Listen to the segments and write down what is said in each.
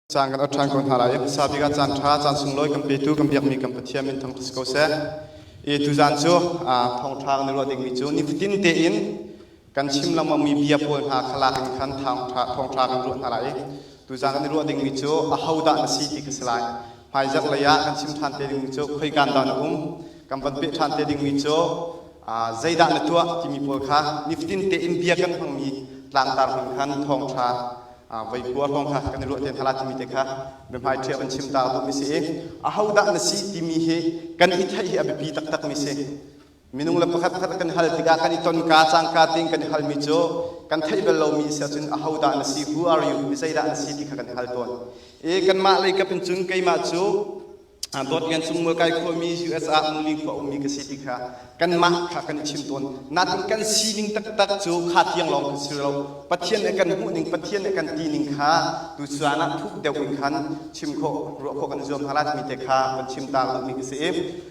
Caan kan ṭhan ko hna lai. Hmasa bik ah caan ṭha, caan sunglawi kan petu, kan biakmi kan Pathian min thangṭhat si ko seh. I tuzaan cu thawngṭha kan i ruah dingmi cu nifatin tein kan chim lengmangmi bia pawl hna kha lak in khan thawngṭha kan ruah hna lai. Tuzaan kan i ruah dingmi cu ahodah na si ti kha si lai. Hmaizarh lei ah kan chim ṭhan te dingmi cu khoikaan dah na um, kan van peh ṭhan te dingmi cu zeidah na tuah timi pawl kha nifatin tein bia kan hmangmi tlangtar hmang khan thawngṭha voi kua hrawng kha kan i ruah te hna la timi te kha biahmai ṭhiah van chim ta duhmi si i ahodah na si timi hi kan i theih hi a biapi taktak mi si. Minung le pakhat khat kan hal tikah, kan i ton ka cangka ting kan i halmi cu kan theih bal lomi si ahcun ahodah na si, who are you, mi zeidah na si ti kha kan i hal tawn i kanmah lei kap in cun keimah cu Dawt Lian Cung Mualkai khuami, US ah Muli khua ummi ka si ti kha kanmah kha kan i chim tawn. Nain kan sining taktak cu kha tiang lawng kan si lo. Pathian nih kan hmuh ning, Pathian nih kan ti ning kha tuchuan ah thuk deuh in khan chim khawh, ruah khawh kan i zuam hna lai timi te kha kan chim ta duhmi ka si i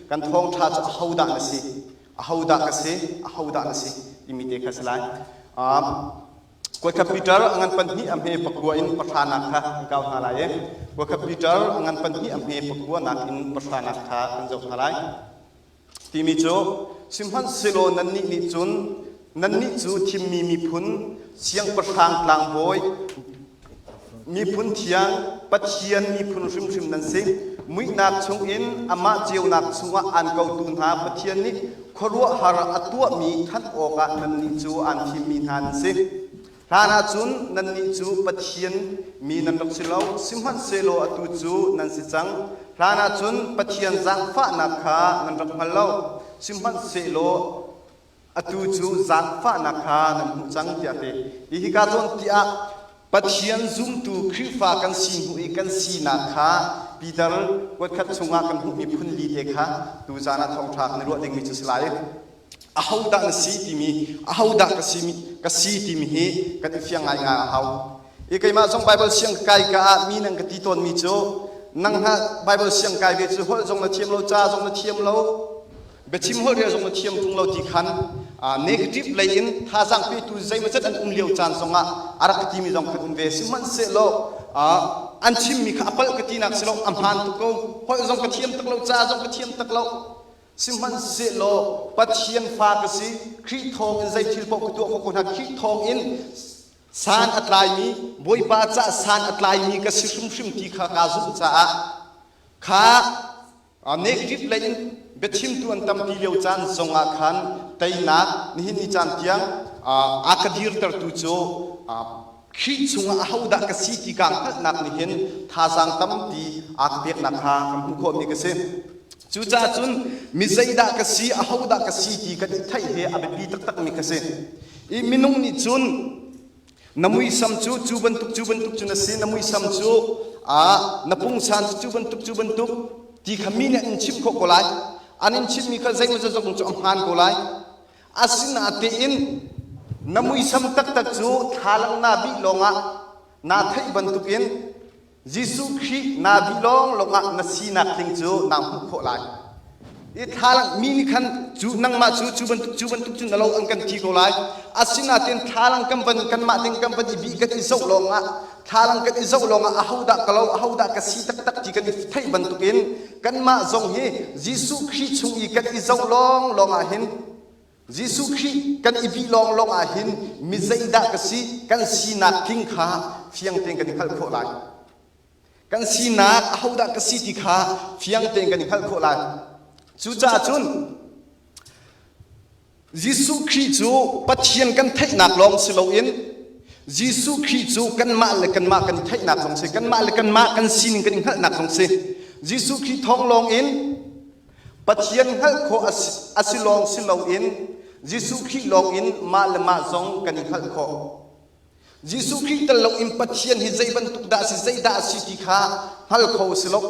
kan thawngṭha cu ahodah na si, ahodah ka si, ahodah na si timi te kha si lai. Kuatkhat Peter a ngan 2 a hme 9 in 10 nak kha kan kau hna lai i Kuatkhat Peter a ngan 2 a hme 9 nak in 10 nak kha kan zoh hna lai. Timi cu sihmanhsehlaw nannih nih cun nannih cu thimmi miphun, siangpahrang tlangbawi, miphun thiang, Pathian miphun hrimhrim nan si. Muihnak chungin amah ceunak chungah aan kotu hna Pathian nih khuaruahhar a tuahmi thanh awkah nannih cu aan thimmi hna nan si. Hlan ah cun nannih cu Pathian mi nan rak si lo, sihmanhsehlaw atu cu nan si cang. Hlan ah cun Pathian zaangfahnak kha nan rak hngal lo, sihmanhsehlaw atu cu zaangfahnak kha nan hmuh cang tiah a ti. Hi hika zawn tiah Pathian zumtu Khrihfa kan si hnu i kan sinak kha Peter kuatkhat chungah kan hmuhmi phun li te kha tuzaan ah thawngṭha kan i ruah dingmi cu si lai. Ahodah na si timi, ahodah ka si, ka si timi hi kan i fiang ngaingai a hau. I keimah zong Bible siang ka kai ka ah mi nan ka ti tawnmi cu nang ha Bible siang kai ve cu holh zong na thiam lo, ca zong na thiam lo, biachim holh rel zong na thiam tung lo ti khan negative lei in thazaang petu zeimawzat an um lio caan zongah a rak ka timi zong kan um ve. Sihmanhsehlaw an chimmi kha a palh ka tinak si lo, a hmaan tuk ko. Holh zong ka thiam tak lo, ca zong ka thiam tak lo, sihmanhsehlaw Pathian fa ka si. Khrih thawng in zei thil paoh ka tuah khawh ko hna. Khrih thawng in san a tlaimi, Bawipa caah san a tlaimi ka si hrimhrim ti kha kaa zumh caah kha Negative lei in biachimtu an tampi lio caan zongah khan teinak nihin ni caan tiang a ka dirtertu cu Khrih chungah ahodah ka si ti kaa hngalhnak nih hin thazaang tampi a ka peknak kha kan hmuh khawhmi ka si. Cucaah cun mi zeidah ka si, ahodah ka si ti kan i theih hi a biapi taktakmi ka si. I minung nih cun Na muisam cu cu bantuk cu bantuk cu na si, na muisam cu na pungsan cu cu bantuk cu bantuk ti kha mi nih an in chimh khawh ko lai. An in chimhmi kha zeimaw zong cu a hmaan ko lai. Asinain na muisam taktak cu thlalang naa bih lawngah naa theih bantukin Jesuh Khrih naa bih lawnglawng ah na sinak tling cu naa hmuh khawh lai. I thlalang mi nih khan cu nangmah cu cu bantuk cu bantuk cu na lo an kan ti ko lai. Asinain thlalang kan van kanmah ding kan van i bih kan i zoh lawngah, thlalang kan i zoh lawngah ahodah ka lo, ahodah ka si taktak ti kan i theih bantukin kanmah zong hi Jesuh Khrih chung i kan i zoh lawnglawng ah hin, Jesuh Khrih kan i bih lawnglawng ah hin mi zeidah ka si, kan sinak tling kha fiang tein kan i hngalh khawh lai. Kan sinak ahodah ka si ti kha fiang tein kan i hngalh khawh lai. Cucaah cun Jesuh Khrih cu Pathian kan theihnak lawng si loin Jesuh Khrih cu kanmah le kanmah kan i theihnak zong si, kanmah le kanmah kan sining kan i hngalhnak zong si. Jesuh Khrih thawng lawng in Pathian hngalh khawh a si lawng si loin Jesuh Khrih lawng in mah le mah zong kan i hngalh khawh. Jesuh Khrih tel loin Pathian hi zei bantuk dah a si, zeidah a si ti kha hngal kho a si lo.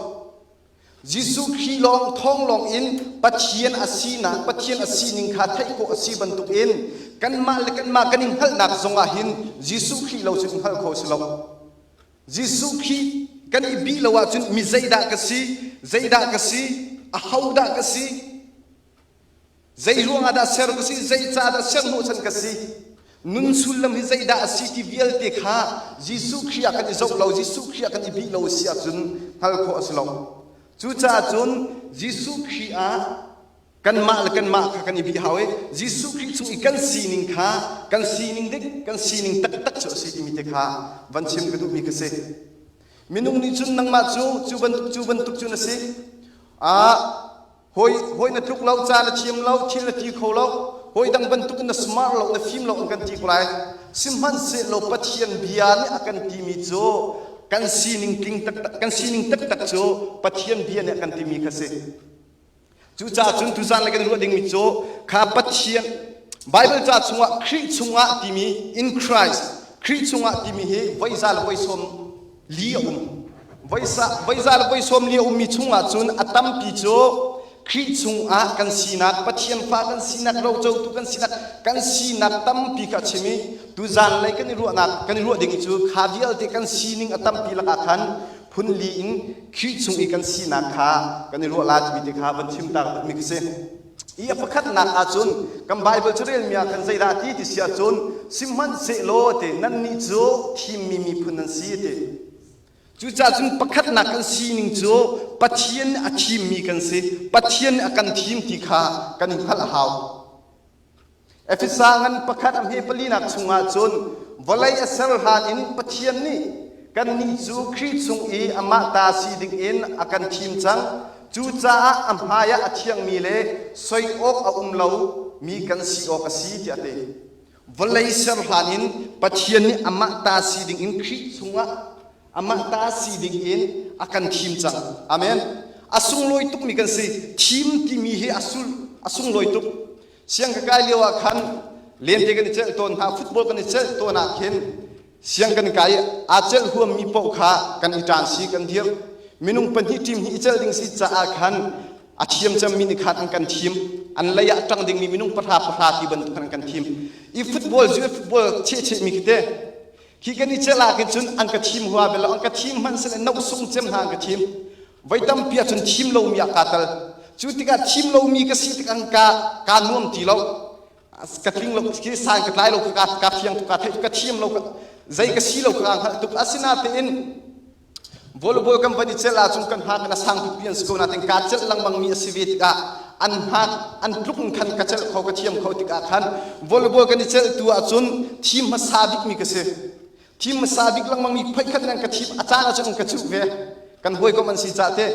Jesuh Khrih lawng thawng lawng in Pathian a sinak, Pathian a sining kha theih khawh a si bantukin kanmah le kanmah kan i hngalhnak zongah hin Jesuh Khrih lo cu hngalh kho a si lo. Jesuh Khrih kan i bih lo ahcun mi zeidah ka si, zeidah ka si, ahodah ka si, zei ruangah dah ser ka si, zei ca dah ser hnawhchan ka si. Nun sullam hi zeidah a si ti vialte kha Jesuh Khrih ah kan i zoh lo, Jesuh Khrih ah kan i bih lo si ahcun hngalh khawh a si lo. Cucaah cun Jesuh Khrih ah kanmah le kanmah kha kan i bih hau i Jesuh Khrih chung i kan sining kha kan sining dik, kan sining taktak cu a si timi te kha van chim ka duhmi ka si. Minung nih cun nangmah cu cu bantuk cu bantuk cu na si. Ah hawi hawi na tluk lo, ca na thiam lo, thil na ti kho lo, hawi dang bantuk in na smart lo, na fim lo an kan ti ko lai. Sihmanhsehlaw Pathian bia nih a kan timi cu kan sining tling taktak kan sining taktak cu Pathian bia nih a kan timi kha si. Cucaah cun tuzan le kan ruah dingmi cu kha Pathian Bible ca chungah Khrih chungah timi in Christ Khrih chungah timi hi voi za le voi 40 a um. Voi za le voi 40 a ummi chungah cun a tampi cu Khrih chungah kan sinak, Pathian fa kan sinak, rocotu kan sinak, kan sinak tampi kha a chim i tuzan lei kan i ruahnak kan i ruah ding cu kha vialte kan sining a tampi lakah khan phun li in Khrih chung i kan sinak kha kan i ruah la timi te kha van chim ta duhmi ka si. I a pakhatnak ahcun kan Bible cu relmi ah khan zeidah ti ti si ahcun sihmanhsehlaw te nannih cu thimmi miphun nan si ti. Cucaah cun pakhatnak kan sining cu Pathian nih a thimmi kan si, Pathian nih a kan thim ti kha kan i hngalh a hau. Efesa ngan pakhat a hme palinak chungah cun vawlei a ser hlan in Pathian nih kannih cu Khrih chung i amah ta si dingin a kan thim cang. Cucaah a hmaiah a thiangmi le soi awk a um lo mi kan si awk a si tiah a ti. Vawlei ser hlan in Pathian nih amah ta si dingin Khrih chungah amah ta si dingin a kan thim cang. Amen. A sunglawi tukmi kan si. Thim timi hi a sul a sunglawi tuk. Siang ka kai lio ah khan lente kan i celh tawn hna, football kan i celh tawn ah khin siang kan kai aa celh huammi paoh kha kan i ṭan si kan dir. Minung pahnih team hi i celh ding si caah khan a thiam cemmi nih khan an kan thim. An lei ah ṭang dingmi minung pahra pahra ti bantuk khan an kan thim. I football zu football chehcheh mi khi te khi kan i celh ah khin cun an ka thim hua bel lo an ka thim hmanh sile no sung cem hna an ka thim. Voi tampi ahcun thim lomi ah kaa tel. Cu tikah thim lomi ka si tikah ka kaa nuam ti lo. Ka tling lo, khi san ka tlai lo, ka ka fiang tuk, ka theih ka thiam lo, zei ka si lo ka hngalh tuk. Asinatein volleyball kan van i celh ahcun kan hna kan a sang tuk pi an si ko nain kaa celh lengmang mi a si ve tikah an hna an tluk in khan ka celh kho ka thiam kho tikah khan volleyball kan i celh tu ahcun thim hmasa bikmi ka si. Thim hmasa bik lengmang mi phoikhat in an ka thim a caan ahcun an ka cuh ve kan hawikom an si cah te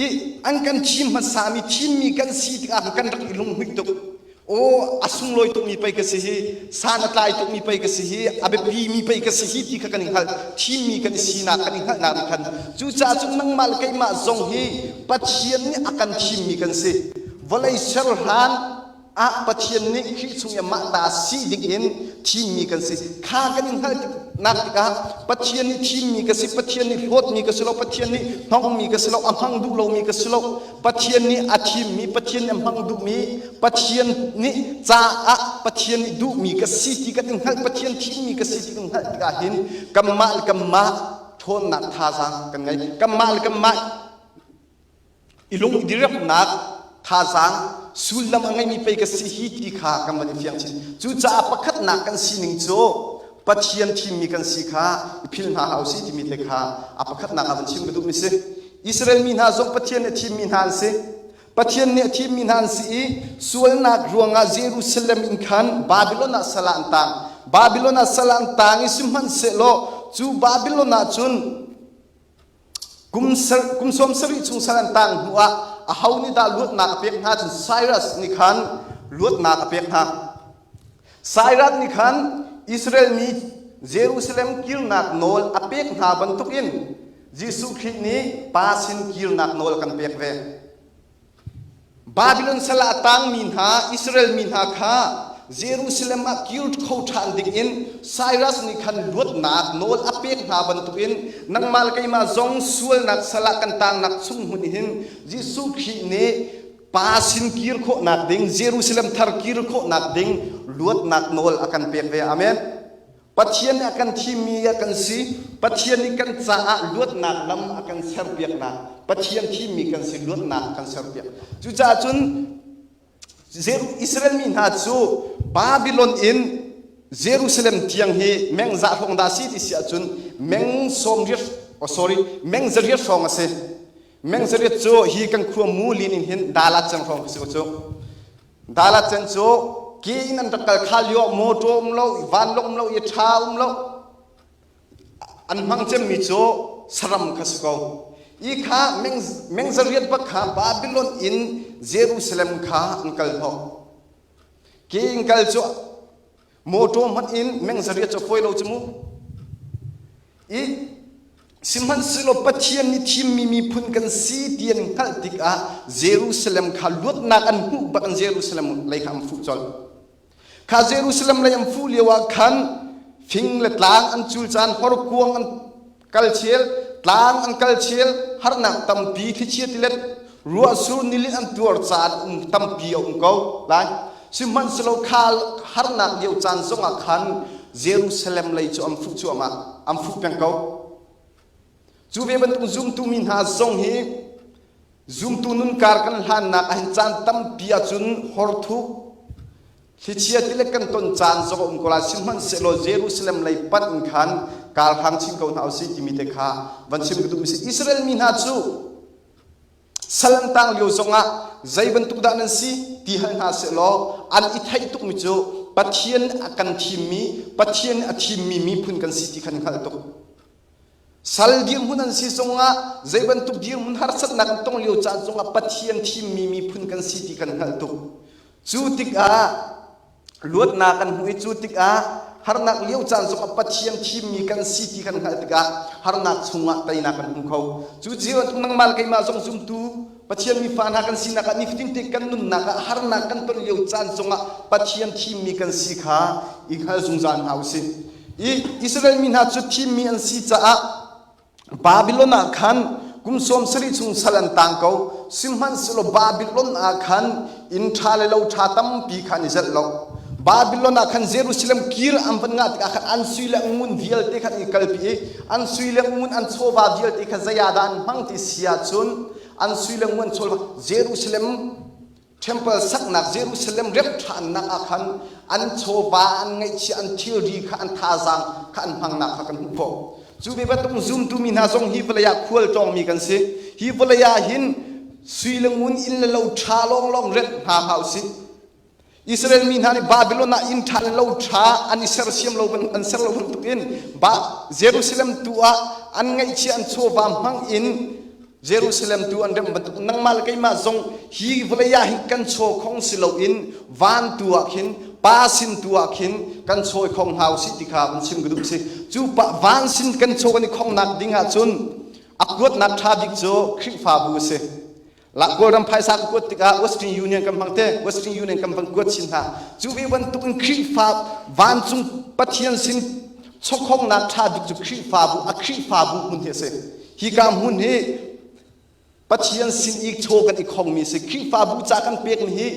i an kan thim hmasa mi thimmi kan si tikah kan rak i lunghmuih tuk aw a sunglawi tukmi pei ka si hi san a tlai tukmi pei ka si hi a biapi mi pei ka si hi ti kha kan i hngalh thimmi kan i sinak kan i hngalhnak nih khan cucaah cun nangmah le keimah zong hi Pathian nih a kan thimmi kan si vawlei ser hlan ah Pathian nih Khrih chung i amah ta si dingin thimmi kan si. Kha kan i hngalhnak tikah Pathian nih thimmi ka si, Pathian nih hlawtmi ka si lo, Pathian nih hnongmi ka si lo, a hmang duh lomi ka si lo. Pathian nih a thimmi, Pathian nih a hmang duhmi, Pathian nih caah Pathian nih duhmi ka si ti kan i hngalh, Pathian thimmi ka si ti kan hngalh tikah hin kanmah le kanmah ṭhawnnak thazaang kan ngei. Kanmah le kanmah i lung diremnak thazaang sullam a ngeimi pei ka si hi ti kha kan van i fiang chin. Cucaah pakhatnak kan sining cu Pathian thimmi kan si kha i philh hna hlah usih timi te kha a pakhatnak ah van chim ka duhmi si. Israel mi hna zong Pathian nih a thimmi hna an si. Pathian nih a thimmi hna an si i sualnak ruangah Jerusalem in khan Babylon ah sal ah an tang. Babylon ah sal ah an tang i sihmanhsehlaw cu Babylon ah cun Kum 70 chung sal an tang hnu ah aho nih dah luatnak a pek hna cun Cyrus nih khan luatnak a pek hna. Cyrus nih khan Israel mi Jerusalem kirnak nawl a pek hna bantukin Jesuh Khrih nih Pa sin kirnak nawl a kan pek ve. Babylon sal ah a tangmi hna Israel mi hna kha Jerusalem ah kir kho ṭhan dingin Cyrus nih khan luatnak nawl a pek hna bantukin nangmah le keimah zong sualnak sal ah kan tangnak chung hmun hin Jesuh Khrih nih Pa sin kir khawhnak ding Jerusalem thar kir khawhnak ding luatnak nawl a kan pek ve. Amen. Pathian nih a kan thimmi a kan si. Pathian nih kan caah luatnak lam a kan serpiaknak. Pathian thimmi kan si luatnak a kan serpiak. Cucaah cun Israel mi hna cu Babylon in Jerusalem tiang hi meng za hrawng dah si ti si ahcun meng 80, oh sorry, meng 8 hrawng a si. Meng 8 cu hi kan khua Mulin in hin Dalat cang hrawng si ko cu. Dalat cang cu ke in an rak kal kha lio motor um lo, vanlawng um lo, i tha um lo. An hmang cemmi cu saram kha si ko. I kha meng meng 8 bak kha Babylon in Jerusalem kha an kal hnawh. Ke in kal cu motor hmanh in meng 8 cu fawi lo cu mu. I sihmanhsehlaw Pathian nih thimmi miphun kan si ti an hngalh tikah Jerusalem kha luatnak an hmuh bak in Jerusalem lei kha an fuh colh. Kha Jerusalem lei an fuh lio ah khan fing le tlang an cul caan horkuang an kal chel, tlang an kal chel, harnak tampi thlichia tilet ruahsur nilin an tuar caan um tampi a um ko lai. Sihmanhsehlaw kha harnak lio caan zongah khan Jerusalem lei cu an fuh cuahmah, an fuh peng ko. Cu ve bantuk zumtu mi hna zong hi zumtu nunkar kan hlannak ahhin caan tampi ahcun horthuk Thlichia tilet kan ton caan zong a um ko lai. Sihmanhsehlaw Jerusalem lei panh in khan kar hlang chin ko hna usih timi te kha van chim ka duh mi si. Israel mi hna cu sal an tang lio zongah zei bantuk dah nan si ti hal hna sehlaw an i theih tukmi cu Pathian a kan thimmi, Pathian a thimmi miphun kan si ti khan hngalh tuk. Sal dirhmun an si zongah zei bantuk dirhmun harsatnak an tong lio caan zongah Pathian thimmi miphun kan si ti kan hngalh tuk. Cu tikah luatnak kan hmuh i cu tikah harnak lio caan zongah Pathian thimmi kan si ti kan hngalh tikah harnak chungah teinak kan hmu kho. Cu cio nangmah le keimah zong zumtu Pathian mifa hna kan sinak ah nifatin te kan nunnak ah harnak kan ton lio caan zongah Pathian thimmi kan si kha i hngal zungzal hna usih. I Israel mi hna cu thimmi an si caah Babylon ah khan kum 70 chung sal an tang ko. Sihmanhsehlaw Babylon ah khan inn ṭha le lo ṭha tampi kha an i zelh lo. Babylon ah khan Jerusalem kir an van ngah tikah khan an sui le ngun vialte khan i kalpi i an sui le ngun an chawva vialte kha zei ah dah an hmang ti si ahcun an sui le ngun chawva Jerusalem Temple saknak Jerusalem remh ṭhannak ah khan an chawva, an ngaihchia, an thilri kha an thazaang kha an hmangnak kha kan hmuh khawh. Cu ve bantuk zumtu mi hna zong hi vawlei ah khual tlawngmi kan si. Hi vawlei ah hin sui le ngun inn le lo ṭha lawnglawng remh hna hlah usih. Israel mi hna nih Babylon ah inn ṭha le lo ṭha an i sersiam lo an ser lo bantukin ba Jerusalem tu ah an ngaihchia an chawva hmang in Jerusalem tu an remh bantuk nangmah le keimah zong hi vawlei ah hin kan chaw khong si loin van tu ah khin pa sin tu ah khin kan chawi khong hna usih ti kha van chim ka duh si. Cu pa van sin kan chaw kan i khongnak ding ah cun a kuatnak ṭha bik cu Khrihfabu a si. La Kawlram phaisa ka kuat tikah Western Union kan hmang te Western Union kan van kuat chin hna. Cu ve bantuk in Khrihfa vancung Pathian sin chawkhongnak ṭha bik cu Khrihfabu a Khrihfabu hmun hi a si. Hika hmun hi Pathian sin i chaw kan i khongmi a si. Khrihfabu ca kan pekmi hi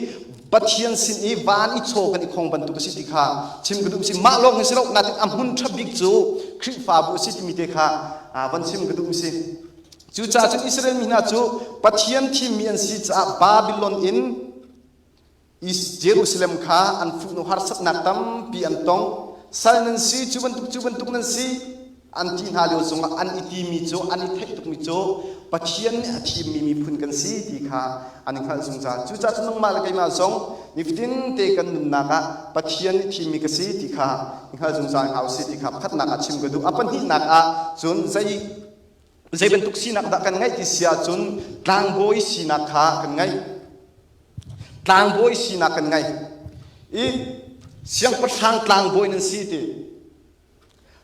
Pathian sin i van i chaw kan i khong bantuk a si ti kha chim ka duh si. Mah lawng hi si lo, natin a hmun ṭha bik cu Khrihfabu a si timi te kha van chim ka duh si. Cucaah cun Israel mi hna cu Pathian thimmi an si caah Babylon in Jerusalem kha an fuhnu harsatnak tampi an tong. Sal nan si, cu bantuk cu bantuk nan si an ti hna lio zongah an i timi cu an i theih tukmi cu Pathian nih a thimmi miphun kan si ti kha an i hngalh zungzal. Cucaah cun nangmah le keimah zong nifatin te kan nunnak ah Pathian nih thimmi ka si ti kha i hngal zungzal hna usih ti kha pakhatnak ah chim ka duh. A pahnihnak ah cun zei zei bantuk sinak dah kan ngeih ti si ahcun tlangbawi sinak kha kan ngei. Tlangbawi sinak kan ngei. I siangpahrang tlangbawi nan si ti.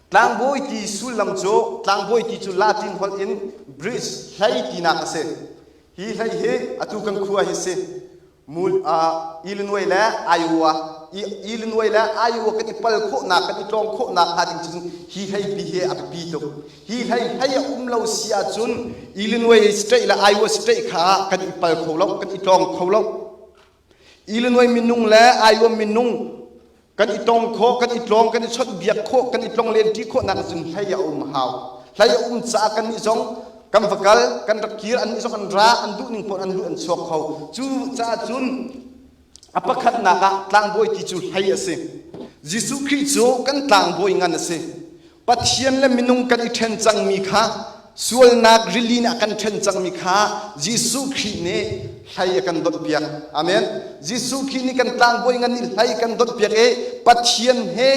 Tlangbawi ti sullam cu tlangbawi ti cu Latin holh in bridge hlei tinak a si. Hi hlei hi atu kan khua hi si. Illinois le Iowa Illinois le Iowa kan i pal khawhnak kan i tlawng khawhnak hnga ding cun hi hleipi hi a biapi tuk. Hi hlei hlei a um lo si ahcun Illinois state le Iowa state kha kan i pal kho lo, kan i tlawng kho lo. Illinois minung le Iowa minung kan i tong khawh, kan i tlawng, kan i chawnhbiak khawh, kan i tlonglen ṭi khawhnak cun hlei a um hau. Hlei a um caah kannih zong kan va kal, kan rak kir, annih zong an ra, an duh ning paoh an luh an chuak kho. Cu caah cun a pakhatnak ah tlangbawi ti cu hlei a si. Jesuh Khrih cu kan tlangbawi ngan a si. Pathian le minung kan i ṭhen cangmi kha sualnak rili nih a kan ṭhen cangmi kha Jesuh Khrih nih hlei a kan donhpiak. Amen. Jesuh Khrih nih kan tlangbawi ngan nih hlei kan donhpiak i Pathian he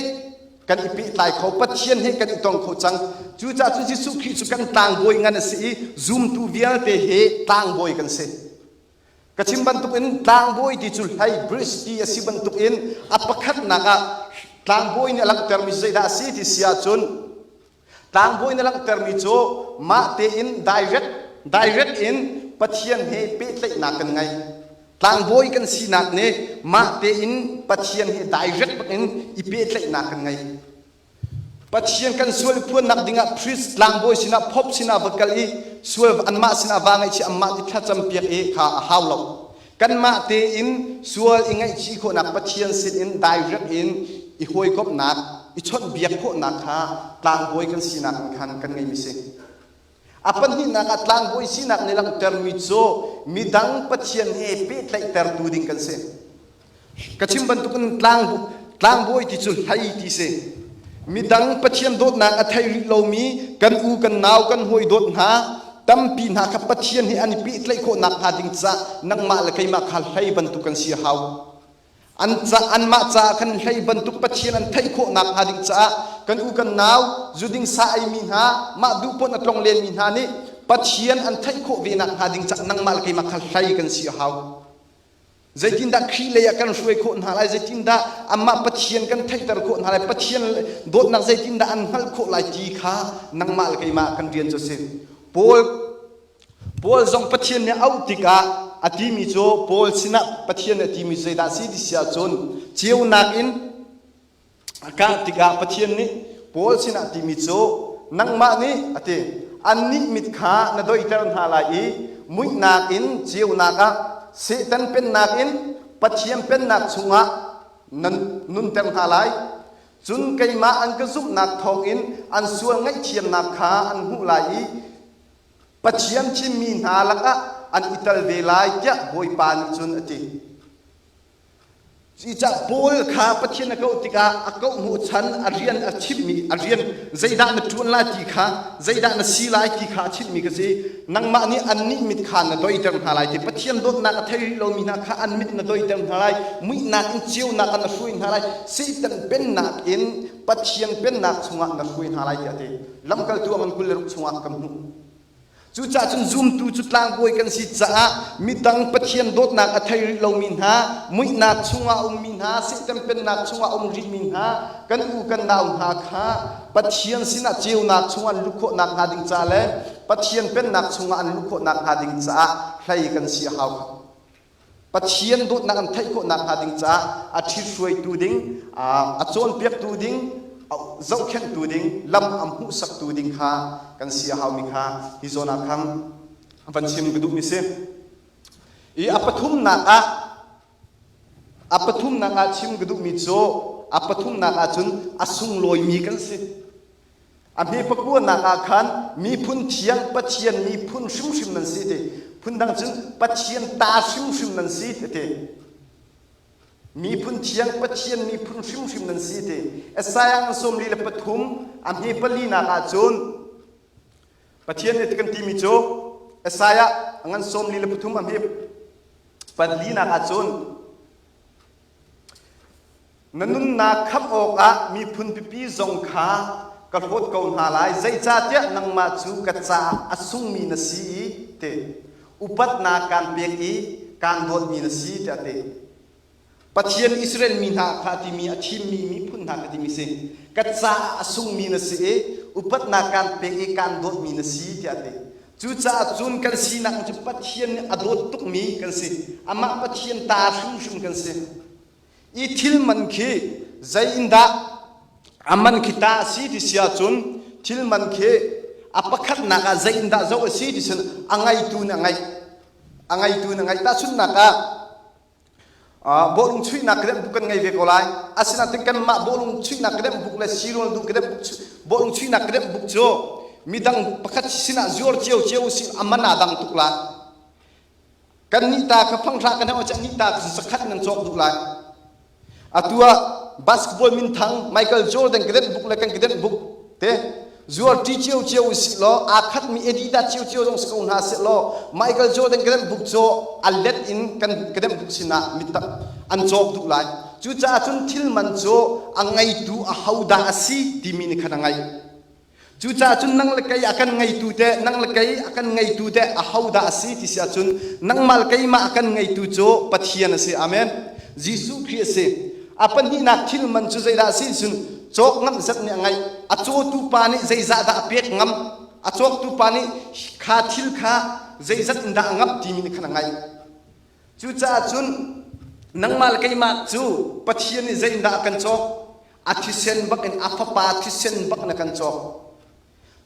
kan i pehtlai kho, Pathian he kan i tong kho cang. Cucaah cu Jesuh Khrih cu kan tlangbawi ngan a si i zumtu vialte he tlangbawi kan si. Ka chim bantukin tlangbawi ti cu hlei bridge ti a si bantukin a pakhatnak ah tlangbawi nih a langhtermi zeidah a si ti si ahcun tlangbawi nih a langhtermi cu mah tein direct direct in Pathian he pehtlaihnak kan ngei. Tlangbawi kan sinak nih mah tein Pathian he direct bakin i pehtlaihnak kan ngei. Pathian kan sual phuannak dingah priest tlangbawi sinah pope sinah va kal i sual anmah sinah va ngaihchih anmah nih thlacam piak i kha a hau lo. Kanmah tein sual i ngaihchih khawhnak Pathian sin in direct in i hawikomhnak i chawnhbiak khawhnak kha tlangbawi kan sinak in khan kan ngeimi si. A pahnihnak ah tlangbawi sinak nih langhtermi cu midang Pathian he pehtlaihtertu ding kan si. Ka chim bantukin tlang, tlangbawi ti cu hlei ti si. Midang Pathian dawtnak a thei rih lomi kan u kan nau kan hawi dawt hna tampi hna kha Pathian he an i pehtlaih khawh nakhnga ding caah nangmah le keimah kha hlei bantuk kan si a hau. An ca, anmah caah khan hlei bantuk Pathian an theih khawh nakhnga ding caah kan u kan nau zuding sa eimi hna mah duh pawn a tlong lenmi hna nih Pathian an theih khawh ve nakhnga ding caah nangmah le keimah kha hlei kan si a hau. Zeitindah Khrih lei ah kan hruai khawh hna lai? Zeitindah amah Pathian kan theihter khawh hna lai? Pathian dawtnak zeitindah an hngalh khawh lai ti kha nangmah le keimah kan rian cu a si. Paul Paul zong Pathian nih auh tikah a timi cu Paul sinah Pathian nih a timi cu zeidah a si ti si ahcun ceunak in A kah tikah Pathian nih Paul sinah timi cu nangmah nih a ti annih mit kha na doihter hna lai i muihnak in ceunak ah Satan pennak in Pathian pennak chungah nan nunter hna lai. Cun keimah an ka zumhnak thawngin an sual ngaihthiamnak kha an hmuh lai i Pathian thimmi hna lakah an i tel ve lai tiah Bawipa nih cun a ti. Cucaah Paul kha Pathian a koh tikah a koh hnawhchan a rian a chimhmi a rian zeidah na ṭuan lai ti kha zeidah na si lai ti kha a chimhmi ka si. Nangmah nih annih mit kha na doiter hna lai ti Pathian dawtnak a thei rih lomi hna kha an mit na doiter hna lai muihnak in ceunak ah na hruai hna lai Satan pennak in Pathian pennak chungah na hruai hna lai tiah a ti. Lamkaltu a ngan 26 chungah kan hmuh. Cucaah cun zumtu cu tlangbawi kan si caah midang Pathian dawtnak a thei rih lomi hna, muihnak chungah a ummi hna, Satan pennak chungah a um rihmi hna, kan u kan nau hna kha Pathian sinah ceunak chungah an luh khawh nakhnga ding ca le Pathian pennak chungah an luh khawh nakhnga ding caah hlei kan si a hau. Pathian dawtnak an theih khawh nakhnga ding caah a ṭhithruaitu ding, a cawnpiaktu ding, a zohkhenhtu ding, lam a hmuhsaktu ding kha kan si a haumi kha hi zawn ah khan van chim ka duhmi si. I a pathumnak ah a pathumnak ah chim ka duhmi cu a pathumnak ah cun a sunglawimi kan si. A hme pakuanak ah khan miphun thiang Pathian miphun hrimhrim nan si ti. Phundang cun Pathian ta hrimhrim nan si ti. Miphun thiang Pathian miphun hrimhrim nan si ti. Isaiah ngan 43 a hme palinak ah cun Pathian nih kan timi cu Isaiah ngan 43 a hme palinak ah cun Na nunnak khamh awkah miphun pipi zong kha ka hlawt ko hna lai, zeicahtiah nangmah cu ka caah a sungmi na si i ti upatnak kaan pek i kaan dawtmi na si tiah a ti. Pathian Israel mi hna kha a timi a thimmi miphun hna kha timi si. Ka caah a sungmi na si i upatnak kaan pek i kaan dawtmi na si tiah a ti. Cucaah cun kan sinak cu Pathian nih a dawt tukmi kan si. Amah Pathian ta hrimhrim kan si. I thil man khi zei in dah a man khi ta a si ti si ahcun thil man khi a pakhatnak ah zei in dah zoh a si ti sin a ngeitu nih a ngeih a ngeitu nih a ngeih tahchunhnak ah bawlung chuihnak kedemh buk kan ngei ve ko lai asinain kanmah bawlung chuihnak kedemh buk le sirawl duh kedemh buk bawlung chuihnak kedemh buk cu midang pakhat sinah zuar cio cio si a man aa dang tuk lai Kan nih ta kha fanghra kan hau cang nih ta cu zakhat nan cawk duh lai. Atu ah Basketball minthang Michael Jordan kedenh buk le kan kedenh buk te zuar ṭi cio cio usih law aa khatmi Adidas cio cio zong si ko hna seh law Michael Jordan kedenh buk cu a let in kan kedenh buk sinah mit an cawk duh lai. Cucaah cun thil man cu a ngeitu ahodah a si timi nih khan a ngeih. Cucaah cun nang le kei a kan ngeitu teh, nang le kei a kan ngeitu teh ahodah a si ti si ahcun nangmah le keimah a kan ngeitu cu Pathian a si. Amen. Jesuh Khrih a si. A pahnihnak thil man cu zeidah a si cun cawk ngamh zat nih a ngeih. A cawtu pa nih zeizah dah a pek ngam? A cawktu pa nih kha thil kha zeizat in dah a ngamh timi nih khan a ngeih. Cucaah cun nangmah le keimah cu Pathian nih zeitindah a kan cawk? A thisen bak in a fapa thisen bak na kan cawk.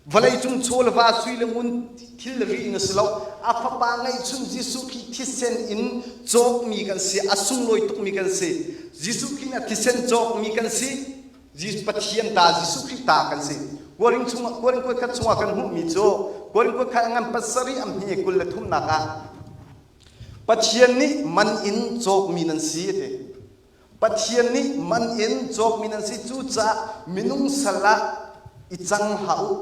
Vawleicung chaw le va sui le ngun thil ri in a si lo. A fapa ngeihchun Jesuh Khrih thisen in cawkmi kan si. A sunglawi tukmi kan si. Jesuh Khrih nih a thisen cawkmi kan si. Pathian ta Jesuh Khrih ta kan si. Korin chungah Korin kuatkhat chungah kan hmuhmi cu Korin kuatkhat ngan pasarih a hme 23nak ah Pathian nih man in cawkmi nan si a ti. Pathian nih man in cawkmi nan si cucaah minung sal ah i cang hlah u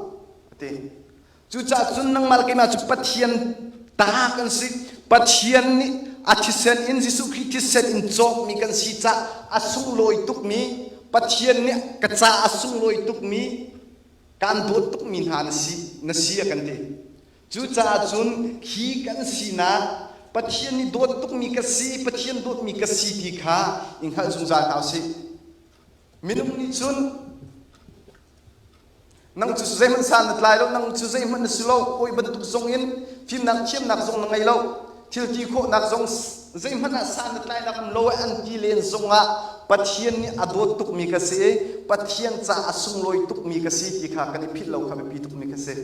a ti. Cucaah cun nangmah le keimah cu Pathian ta kan si. Pathian nih a thisen in Jesuh Khrih thisen in cawkmi kan si caah a sunglawi tukmi Pathian nih ka caah a sunglawi tukmi kaan dawt tukmi hna na si na si a kan ti. Cucaah cun hi kan sinak Pathian nih dawt tukmi ka si, Pathian dawtmi ka si ti kha i hngalh zungzal hna usih. Minung nih cun nang cu zeihmanh san na tlai lo, nang cu zeihmanh na si lo, hawi bantuk zong in fimnak thiamnak zong na ngei lo, thil ti khawhnak zong zeihmanh ah san na tlainak um lo an ti len zongah Pathian nih a dawt tukmi ka si i Pathian ca a sunglawi tukmi ka si ti kha kan i philh lo kha biapi tukmi ka si.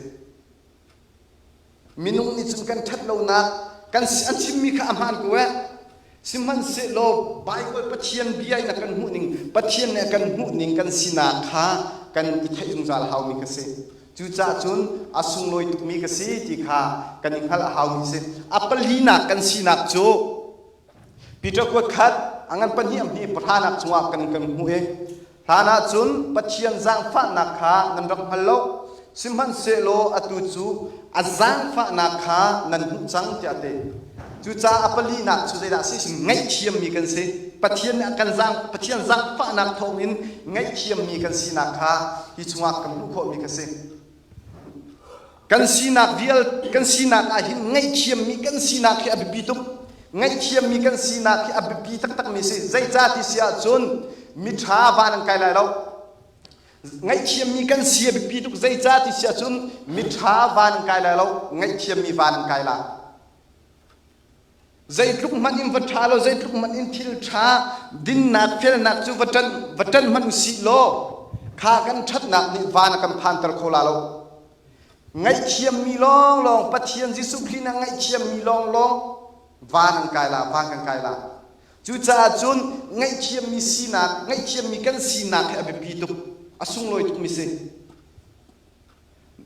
Minung nih cun kan ṭhat lonak kan an chimmi kha a hmaan ko eh. Sihmanhsehlaw Baibal Pathian bia in a kan hmuhning, Pathian nih a kan hmuhning kan sinak kha kan i theih zungzal a haumi ka si. Cucaah cun a sunglawi tukmi ka si ti kha kan i hngalh a haumi si. A palinak kan sinak cu Peter kuat khat a ngan pahnih a hmi pahranak cungah kan kan hmuh i hlan ah cun Pathian zaangfahnak kha nan rak hngal lo sihmanhsehlaw atu cu a zaangfahnak kha nan hmuh cang tiah a ti. Cucaah a palinak cu zeidah a si? Ngaihthiammi kan si. Pathian nih a kan zaang Pathian zaangfahnak thawngin ngaihthiammi kan sinak kha hi chungah kan hmuh khawhmi ka si. Kan sinak vial kan sinak ah hin ngaihthiammi kan sinak hi a biapi tuk. Ngaihthiammi kan sinak hi a biapi taktakmi si. Zeicah ti si ahcun miṭha van an kai lai lo. Ngaihthiammi kan si a biapi tuk. Zeicah ti si ahcun miṭha van an kai lai lo. Ngaihthiammi van an kai lai. Zeitluk hmanh in va ṭha law zeitluk hmanh in thil ṭha dinnak felnak cu va ṭan va ṭan hmanh usih law kha kan ṭhatnak nih van a kan phanter kho la lo. Ngaihthiammi lawnglawng Pathian Jesuh Khrih na ngaihthiammi lawnglawng van an kai la van kan kai la. Cucaah cun ngaihthiammi sinak ngaihthiammi kan sinak hi a biapi tuk a sunglawi tukmi si.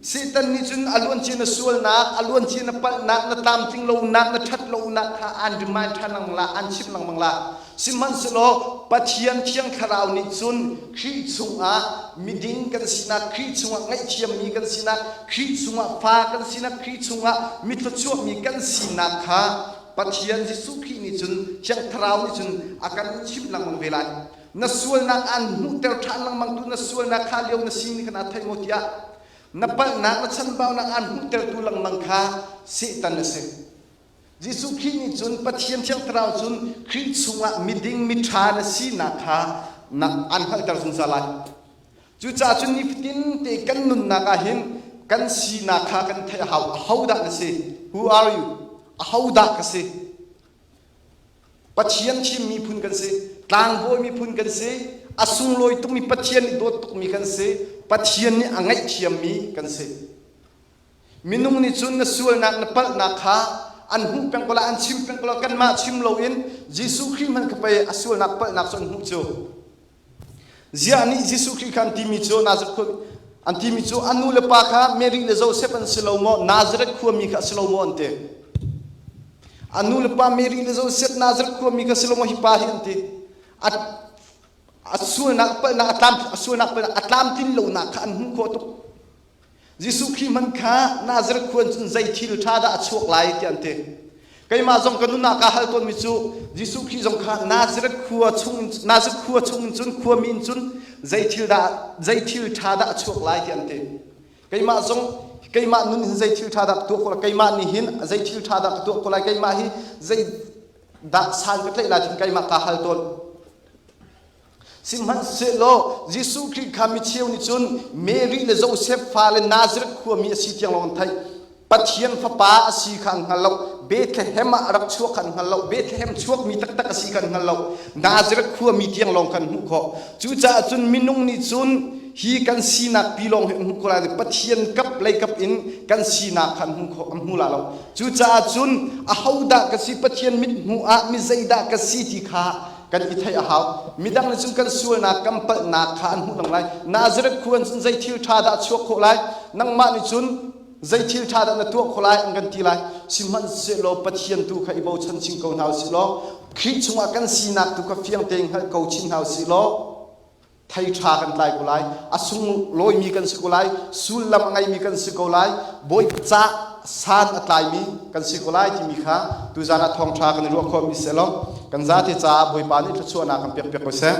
Satan nih cun a luancia na sualnak, a luancia na palhnak, na tlamtling lonak, na ṭhat lonak kha aan remind ṭhan lengmang la, aan chimh lengmang la. Sihmanhsehlaw Pathian Thiang Thlarau nih cun Khrih chungah miding kan sinak, Khrih chungah ngaihthiammi kan sinak, Khrih chungah fa kan sinak, Khrih chungah mithluachuahmi kan sinak kha Pathian Jesuh Khrih nih cun Thiang Thlarau nih cun a kan chimh lengmang ve lai. Na sualnak aan hmuhter ṭhan lengmang tu na sualnak kha lio na sining khan aa thei maw tiah na palhnak na chanbaunak aan hmuhtertu lengmang kha Satan a si. Jesuh Khrih nih cun Pathian Thiang Thlarau cun Khrih chungah miding miṭha na sinak kha na aan hngalhter zungzal lai. Cucaah cun nifatin te kan nunnak ah hin kan sinak kha kan theih a hau. Ahodah na si? Who are you? Ahodah ka si? Pathian thim miphun kan si, tlangbawi miphun kan si, a sunglawi tukmi Pathian nih dawt tukmi kan si, Pathian nih a ngaihthiammi kan si. Minung nih cun na sualnak na palhnak kha an hmuh peng ko la, an chim peng ko la, kanmah chim loin Jesuh Khrih hmanh kha pei a sualnak palhnak cu an hmuh cu. Ziah nih Jesuh Khrih kha an timi cu Nazareth khua an timi cu a nu le pa kha Mary le Joseph an si lo maw Nazareth khuami kha a si lo maw an ti. A nu le pa Mary le Joseph Nazareth khuami kha si lo maw hi pa hi an ti. A, A sualnak palhnak a tlam a sualnak palhnak a tlamtlin lonak kha an hmuh khawh tuk. Jesuh Khrih hmanh kha Nazareth khua in cun zei thil ṭha dah a chuak lai tiah an ti. Keimah zong ka nunnak kaa hal tawnmi cu Jesuh Khrih zong kha Nazareth khua chung Nazareth khua chung in cun khuami in cun zei thil dah zei thil ṭha dah a chuak lai tiah an ti. Keimah zong keimah nun hin zei thil ṭha dah ka tuah khawh lai keimah nih hin zei thil ṭha dah ka tuah khawh lai keimah hi zei dah san ka tlaih lai tin keimah kaa hal tawn. Sihmanhsehlaw Jesuh Khrih kha micheu nih cun Mary le Josef fale Nazareth khuami a si tiang lawng an theih. Pathian fapa a si kha an hngal lo. Bethlehem ah a rak chuak kha an hngal lo. Bethlehem chuakmi taktak a si kha an hngal lo. Nazareth khuami tiang lawng kha an hmuh khawh. Cucaah cun minung nih cun hi kan sinak pi lawng hi an hmuh khawh lai. Pathian kap lei kap in kan sinak kha an hmu khawh an hmu la lo. Cucaah cun ahodah ka si Pathian mithmuh ah mi zeidah ka si ti kha kan i theih a hau. Midang nih cun kan sualnak, kan palhnak kha an hmuh lang lai. Nazareth khua in cun zei thil ṭha dah a chuak khawh lai? Nangmah nih cun zei thil ṭha dah na tuah khawh lai an kan ti lai. Sihmanhsehlaw Pathian tu kha i bochan chin ko hna usih law, Khrih chungah kan sinak tu kha fiang tein hngalh ko chin hna usih law, thei ṭha kan tlai ko lai a sunglawimi kan si ko lai sullam a ngeimi kan si ko lai Bawipa ca san a tlaimi kan si ko lai timi kha tuzan ah thawngṭha kan i ruah khawhmi seh law kan zate caah Bawipa nih thluachuahnak kan pek piak ko seh.